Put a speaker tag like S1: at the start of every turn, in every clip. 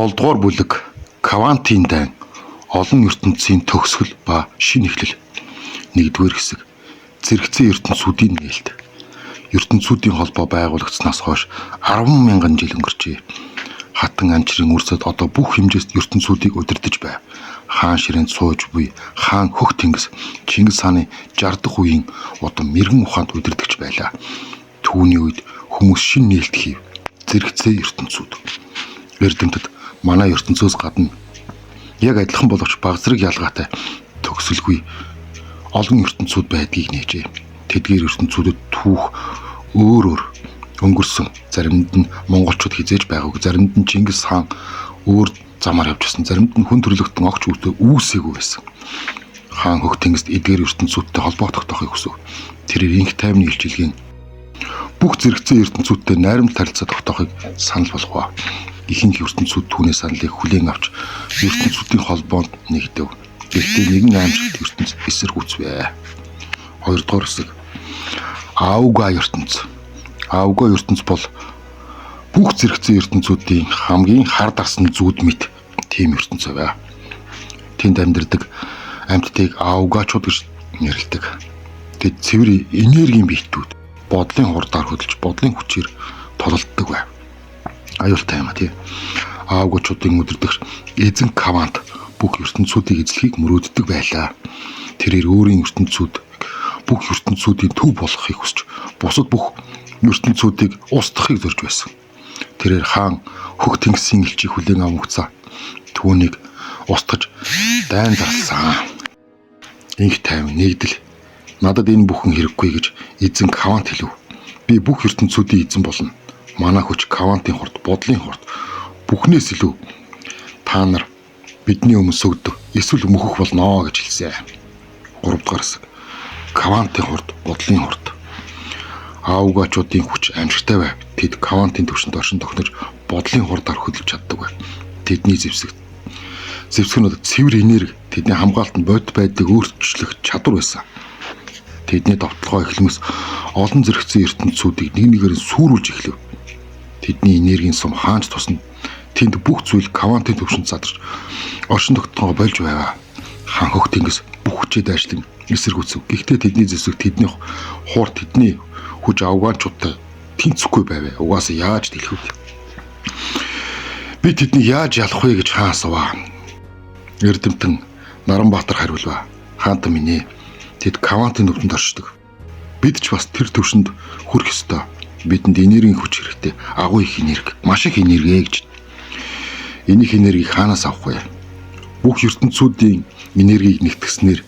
S1: 7 дугаар бүлэг Квантын дайн олон ертөнцийн төгсгөл ба шинэ эхлэл. 1-р хэсэг. Зэрэгцээ ертөнцүүдийн нээлт. Ертөнцүүдийн холбоо байгуулагдсанаас хойш 10 мянган жил өнгөрчээ. Хатан анчрын үрсэд одоо бүх хэмжээст ертөнцүүдийг удирдах байв. Хаан ширээнд сууж буй хаан хөх тэнгис Чингис хааны 60 дахь үеийн удам мэрэгэн ухаанд удирдахж байлаа. Түүний үед хүмүүс шинэ нээлт хийв. Зэрэгцээ ертөнцүүд. Эрдэмтэд манай ертөнцөөс гадна яг адилхан боловч баг зэрэг ялгаатай төгсөлгүй олон ертөнцүүд байдгийг нээжээ. Тэдгээр ертөнцүүдэд түүх өөр өөр өнгөрсөн. Заримд нь монголчууд хизээж байгаагүй, заримд нь Чингис хаан өөр замаар явж байсан, заримд нь хүн төрлөختөн огч үүтэй үүсээгүй байсан. Хаан хөх тэнгист эдгээр ертөнцүүдтэй холбоо тогтоохыг хүсэв. Тэрээр инх тайвны илчилгээнд бүх зэрэгцээ ертөнцүүдтэй найрамдал харилцаа тогтоохыг санал болгов. Ихэнх ертөнцүүд түүний саналыг хүлээн авч ертөнцүүдийн холбоонд нэгдэв. Гэхдээ нэгэн аимшигт ертөнц эсэргүүцвэ. Хоёрдугаар хэсэг. Ауга ертөнц. Ауга ертөнц бол бүх зэрэгцээ ертөнцүүдийн хамгийн хар дарсан зүуд мэт тийм ертөнц байв. Тэнд амьдардаг амьтдыг аугачууд гэж нэрлэдэг. Тэд цэвэр энергийн биетүүд бодлын хурдаар хөдөлж бодлын хүчээр тулалддаг байв. Аюултай юм а тий. Аугачуудын удирдагч эзэн Кавант бүх ертөнцүүдийг эзлэхийг мөрөөддөг байлаа. Тэрээр өөрийн ертөнцүүд бүх ертөнцүүдийн төв болохыг хүсч бусад бүх ертөнцүүдийг устгахыг зорж байсан. Тэрээр хаан хөх тэнгисийн элчийг хүлээн авах түүнийг устгаж дайн зарласан. Инх тайван нэгдэл надад энэ бүхэн хэрэггүй гэж эзэн Кавант хэлв. Би бүх ертөнцүүдийн эзэн болно. Манай хүч Кавантын хурд, бодлын хурд бүхнээс илүү та нар бидний өмнө сөгдөх эсвэл мөхөх болно гэж хэлсэн. 3 дугаар хэсэг. Квантын хурд, бодлын хурд. Аугачуудын хүч аимшигтай байв. Тэд квантын түвшинд оршин тогтнож бодлын хурдаар хөдөлж чаддаг байв. Тэдний зэвсэг зэвсгэнүүд цэвэр энерги тэдний хамгаалтанд бодит байдлыг өөрчлөх чадвар байсан. Тэдний довтлогоо эхлэмээс олон зэрэгцэн ертөнцүүдийг нэг нэгээр нь сүрүүлж эхлэв. Тэдний энергийн сум хаанч тусна. Тэнд бүх зүйл квантын түвшинд задарч оршин тогтногоо болж байваа. Хаан хөх тэнгис бүх хүчээ дайшлан эсэргүүцэв. Гэхдээ тэдний зэвсэг, тэдний хуур, тэдний хүч афганчуудтай тэнцэхгүй байваа. Угаасаа яаж дэлхэх вэ? Би тэднийг яаж ялах вэ гэж хаан асууваа. Эрдэмтэн Наранбаатар хариулваа. Хаанта минь ээ. Тэд квантын нүдэнд оршдог. Бид ч бас тэр төвшөнд хүрэх ёстой. Бидэнд энергийн хүч хэрэгтэй. Агуу их энерги, маш их энерги гэж. Энэ их энергийг хаанаас авах вэ? Бүх ертөнцүүдийн энергийг нэгтгснээр.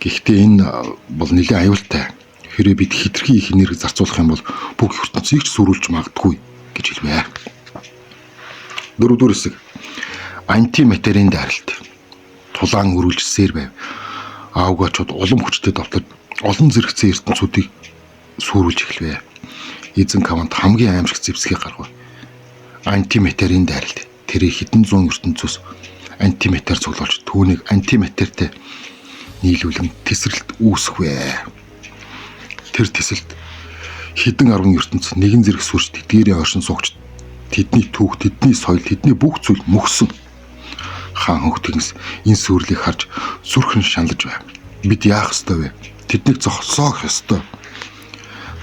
S1: Гэхдээ энэ бол нэлээд аюултай. Хэрвээ бид хэтэрхий их энерги зарцуулах юм бол бүх ертөнцийг ч сүрүүлж магадгүй гэж хэлвэ. Дөрөвдүгээр хэсэг. Антиматерийн дайралт. Тулаан үргэлжилсээр байв. Аугачууд улам хүчтэй довтлож олон зэрэгцээ ертөнцүүдийг сүрүүлж эхлэв. Эзэн Кавант хамгийн аимшиг зэвсгийг гаргав. Антиматерийн дайралт. Тэрийг хэдэн зуун ертөнцөөс антиматер цуглуулж түүнийг антиматертэй нийлүүлэн тесрэлт үүсгэв. Тэр тэсэлт хэдэн арван ертөнц нэгэн зэрэг сүрч тэдгээрийн оршин суугч тэдний түүх, тэдний соёл, тэдний бүх зүйл мөхсөн. Хаан хөх тэнгис энэ сүрлийг харж зүрхэн шаналж байв. Бид яах ёстой вэ? Тэднийг зогсоох ёстой.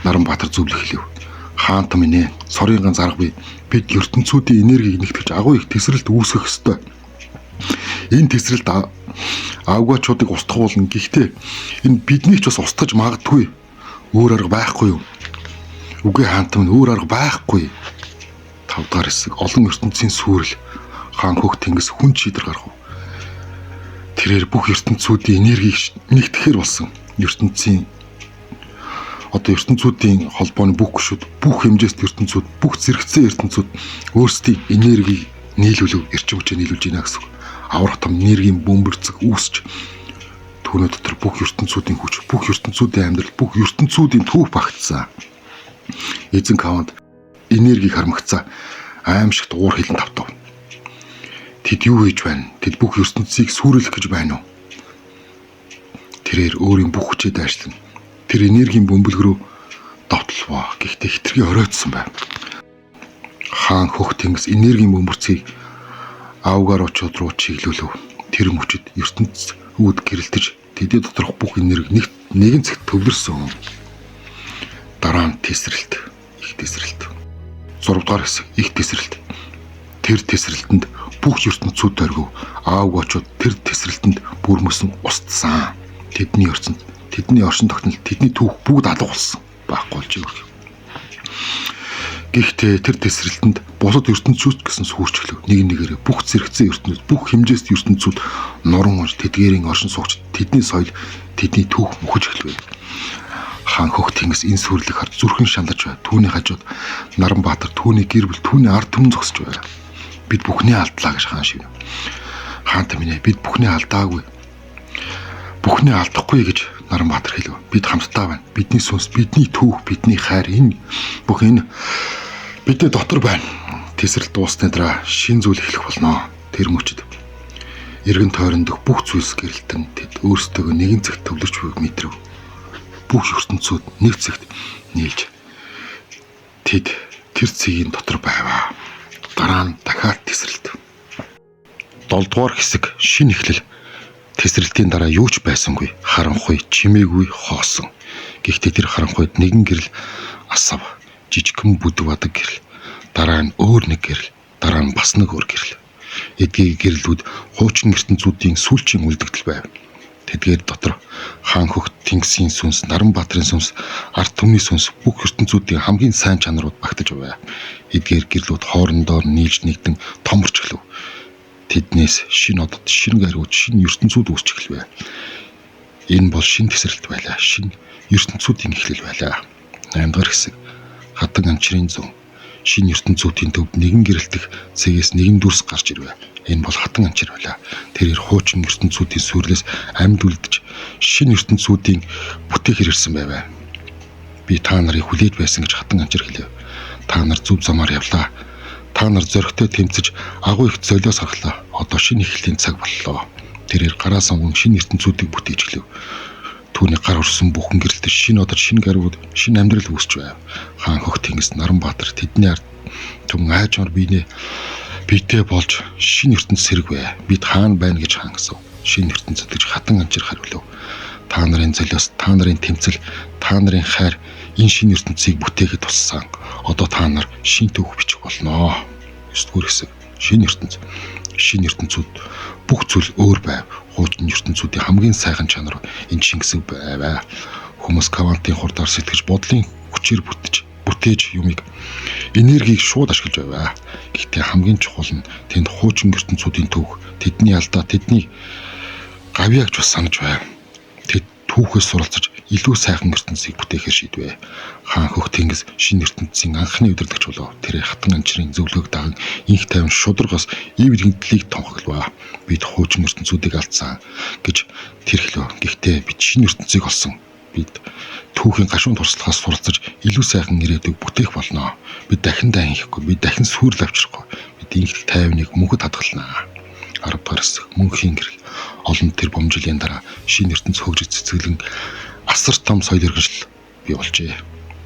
S1: Наранбаатар зөвлөх хэлэв. Хаант минь ээ, сорын ганц арга бий. Бид ертөнцүүдийн энергийг нэгтгэж агуу их тэсрэлт үүсгэх ёстой. Энэ тэсрэлт авгачуудыг устгах болно. Гэхдээ энэ биднийг ч бас устгаж магадгүй. Өөр арга байхгүй юу? Үгүй хаант минь, өөр арга байхгүй. 5 дугаар хэсэг. Олон ертөнцийн сүрэл. Хаан хөх тэнгис хүн шийдэр гаргав. Тэрээр бүх ертөнцүүдийн энергийг нэгтгэхээр болсон. Ертөнцийн одоо ертөнцүүдийн холбооны бүх гишүүд, бүх хэмжээст ертөнцүүд, бүх зэрэгцээ ертөнцүүд өөрсдийн энергийг нийлүүлв, эрчим хүчээ нийлүүлж байна гэсэн үг. Аврах том энергийн бөмбөрцөг үүсч түүний дотор бүх ертөнцүүдийн хүч, бүх ертөнцүүдийн амьдрал, бүх ертөнцүүдийн түүх багтсан. Эзэн Каванд энергийг харамгацаа аимшигт уур хилэн тавтав. Тэд юу хийж байна? Тэд бүх ертөнцийг сүрэлэх гэж байна уу? Тэрээр өөрийн бүх хүчээ дайшлан тэр энергийн бөмбөлг рүү довтлвоо. Гэхдээ хэтэрхий оройтсон байв. Хаан хөх тэнгис энергийн бөмбөрцгийг Авгарочууд руу чиглүүлв. Тэр мөчид ертөнц үүд гэрэлтэж тэдний доторх бүх энерги нэгэн цагт төвлөрсөн. Дараа нь тесрэлт, их тесрэлт. 6 дугаар хэсэг их тесрэлт. Тэр тесрэлтэнд бүх ертөнцүүд дөргив. Аавгочууд тэр тесрэлтэнд бүрмөсөн устсан. Тэдний ертөнц, тэдний оршин тогтнол, тэдний түүх бүгд алга болсон. Байхгүй болж өгөх. Гэхдээ тэр тесрэлтэнд бусад ертөнцүүд гэсэн сүрч эхлэв. Нэг нэгээрээ бүх зэрэгцэн ертөнцүүд, бүх хэмжээст ертөнцүүд нуран унж тэдгээрийн оршин суугч тэдний соёл, тэдний түүх мөхөж эхлэв. Хаан хөх тэнгис энэ сүрлийг харж зүрхэн шаналж бай. Түүний хажууд Наранбаатар, түүний гэр бүл, түүний ард түмэн зогсож байв. Бид бүхний алдлаа гэж хаан шивнэ. Хаанта минь ээ, бид бүхний алдаагүй. Бүхний алдахгүй гэж Наранбаатар хэлв. Бид хамтдаа байна. Бидний сүнс, бидний түүх, бидний хайр энэ бүх энэ бидний дотор байна. Тесрэл дууссаны дараа шин зүйл эхлэх болно. Тэр мөчид эргэн тойрондох бүх зүйлс гэрэлтэн тэд өөрсдөө нэгэн цагт төвлөрч буйг мэдрэв. Бүх ертөнцүүд нэг цагт нийлж тэд тэр цэгийн дотор байваа. Дараа нь дахиад тесрэлт. 7 дугаар хэсэг шин эхлэл. Тесрэлтийн дараа юу ч байсангүй. Харанхуй, чимээгүй хоосон. Гэхдээ тэр харанхуйд нэгэн гэрэл асав. Жижигхэн бүдэг бадаг гэрэл. Дараа нь өөр нэг гэрэл. Дараа нь бас нэг өөр гэрэл. Эдгээр гэрлүүд хуучин ертөнцүүдийн сүүлчийн үлдэгдэл байв. Тэдгээр дотор хаан хөх тэнгисийн сүнс, Наранбаатарын сүнс, ард түмний сүнс бүх ертөнцүүдийн хамгийн сайн чанарууд багтаж байв. Эдгээр гэрлүүд хоорондоо нийлж нэгдэн томорч эхлэв. Тэднээс шинэ одод, шинэ гаригууд, шинэ ертөнцүүд үүсч эхлэв. Энэ бол шинэ тесрэлт байлаа. Шинэ ертөнцүүдийн эхлэл байлаа. 8 дугаар хэсэг. Хатан анчрын зүүн. Шинэ ертөнцүүдийн төвд нэгэн гэрэлтэх цэгээс нэгэн дүрс гарч ирвэ. Энэ бол хатан анчир байлаа. Тэрээр хуучин ертөнцүүдийн сүрлээс амьд үлдэж шинэ ертөнцүүдийн бүтээхэр ирсэн байваа. Би та нарыг хүлээж байсан гэж хатан анчир хэлэв. Та нар зөв замаар явлаа. Та нар зоригтой тэмцэж агуу их золиос гаргалаа. Одоо шинэ эхлэлийн цаг боллоо. Тэрээр гараа сонгон шинэ ертөнцүүдийг бүтээж эхлэв. Түүний гар өрсөн бүхэн гэрэлтэж шинэ одод, шинэ гаригууд, шинэ амьдрал үүсч байв. Хаан хөх тэнгис Наранбаатар тэдний ард түмэн айжмар биенээ биетэй болж шинэ ертөнц сэрэг бай. Бид хаана байна гэж хаан асуув. Шинэ ертөнцөд гэж хатан анчир хариулав. Та нарын золиос, та нарын тэмцэл, та нарын хайр энэ шинэ ертөнцийг бүтээхэд туссан. Одоо та нар шинэ түүх бичих болно. 9 дугаар хэсэг. Шинэ ертөнц. Шинэ ертөнцүүд бүх зүйл өөр байв. Хуучин ертөнцүүдийн хамгийн сайхан чанар энэ шингэсэг байв. Хүмүүс квантын хурдаар сэтгэж бодлын хүчээр бүтээж юмыг энергийг шууд ашиглаж байв. Гэхдээ хамгийн чухал нь тэнд хуучин ертөнцүүдийн түүх, тэдний алдаа, тэдний гавьяагч бас санаж байв. Тэд түүхээс суралцаж илүү сайхан ертөнцийг бүтээхээр шийдвэ. Хаан хөх тэнгис шинэ ертөнцийн анхны удирдагч болов. Тэр хатан анчрын зөвлөгөөг даган инх тайван шударгаас ив гэнтлийг тунхаглав. Бид хуучин ертөнцүүдийг алдсан гэж тэр хэлв. Гэхдээ бид шинэ ертөнцийг олсон. Бид түүхийн гашуун туршлагаас суралцаж илүү сайхан ирээдүйг бүтээх болно. Бид дахин дайн хийхгүй, бид дахин сүрэл авчрахгүй. Бид инх тайвныг мөнхөд хадгалнаа. 10 дугаар хэсэг. Мөнхийн гэрэл. Олон тэр бомжилын дараа шинэ ертөнц хөгжиж цэцэглэн асар том соёл иргэншил бий болжээ.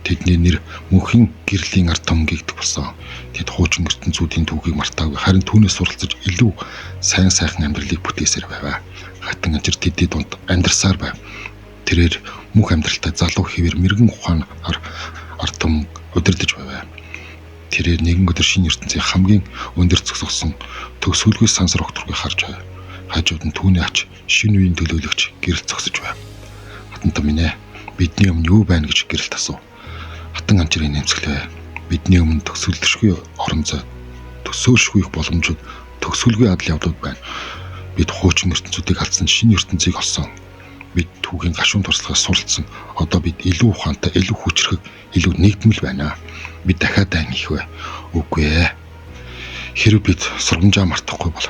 S1: Тэдний нэр мөнхийн гэрлийн ард түмэн гэгдэх болсон. Тэд хуучин ертөнцүүдийн түүхийг мартаагүй харин түүнээс суралцаж илүү сайн сайхан амьдралыг бүтээсээр байваа. Хатан анчир тэдний дунд амьдарсаар байв. Тэрээр мөнх амьдралтай залуу хэвээр мэрэгэн ухаанаар ард түмэн удирдах байваа. Тэрээр нэгэн өдөр шинэ ертөнцийн хамгийн өндөр зогссон төгсгөлгүй сансар огторгыг харж байв. Хажууд нь түүний ач шинэ үеийн төлөөлөгч гэрэл зогсож байв. Хатанта минь ээ, бидний өмнө юу байна гэж гэрэлт асуув. Хатан анчрын нэмсгэлээ. Бидний өмнө төгсгөлшгүй орон зай, төсөөлшгүй их боломжууд, төгсгөлгүй адал явдлууд байна. Бид хуучин ертөнцүүдийг алдсан, шинэ ертөнцийг олсон. Бид түүхийн гашуун туршлагаас суралцсан. Одоо бид илүү ухаантай, илүү хүчрхэг, илүү нэгдмэл байна. Бид дахиад дайн хийх вэ? Үгүй ээ. Хэрв бид сургамжаа мартахгүй бол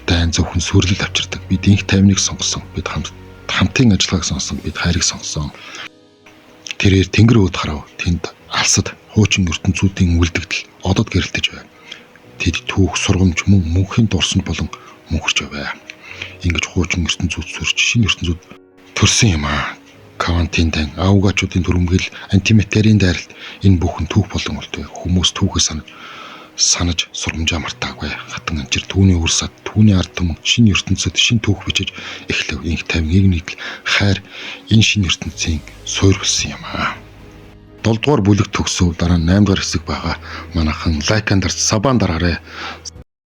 S1: дайн зөвхөн сүрлэл авчирдаг. Бид инх тайвныг сонгосон. Бид хамтын ажиллагааг сонсон. Бид хайрыг сонгосон. Тэрээр тэнгэр өөд харав. Тэнд алсад хуучин ертөнцүүдийн үлдэгдэл одод гэрэлтэж байв. Тэд түүх, сургамж мөн мөнхийн дурсамж болон мөнхөрч байв. Ингэж хуучин ертөнцүүд сүрч шинэ ертөнцүүд төрсөн юм аа. Квантын дан, авгачуудын төрөмгөл, антиматерийн дайралт энэ бүхэн түүх болон үлдэв. Хүмүүс түүхээ санаж сургамжаа мартаагүй. Хатан анчир түүний Түүний үр сад, түүний ард түмэн шинэ ертөнцөд шинэ түүх бичиж эхлэв. Инх тайван, нийгэм нэгдэл, хайр энэ шинэ ертөнцийн суурь болсон юм аа. 7 дугаар бүлэг төгсөв. Дараа нь 8 дугаар хэсэг байгаа. Манайхан like ан дарж, sub аа дараарай.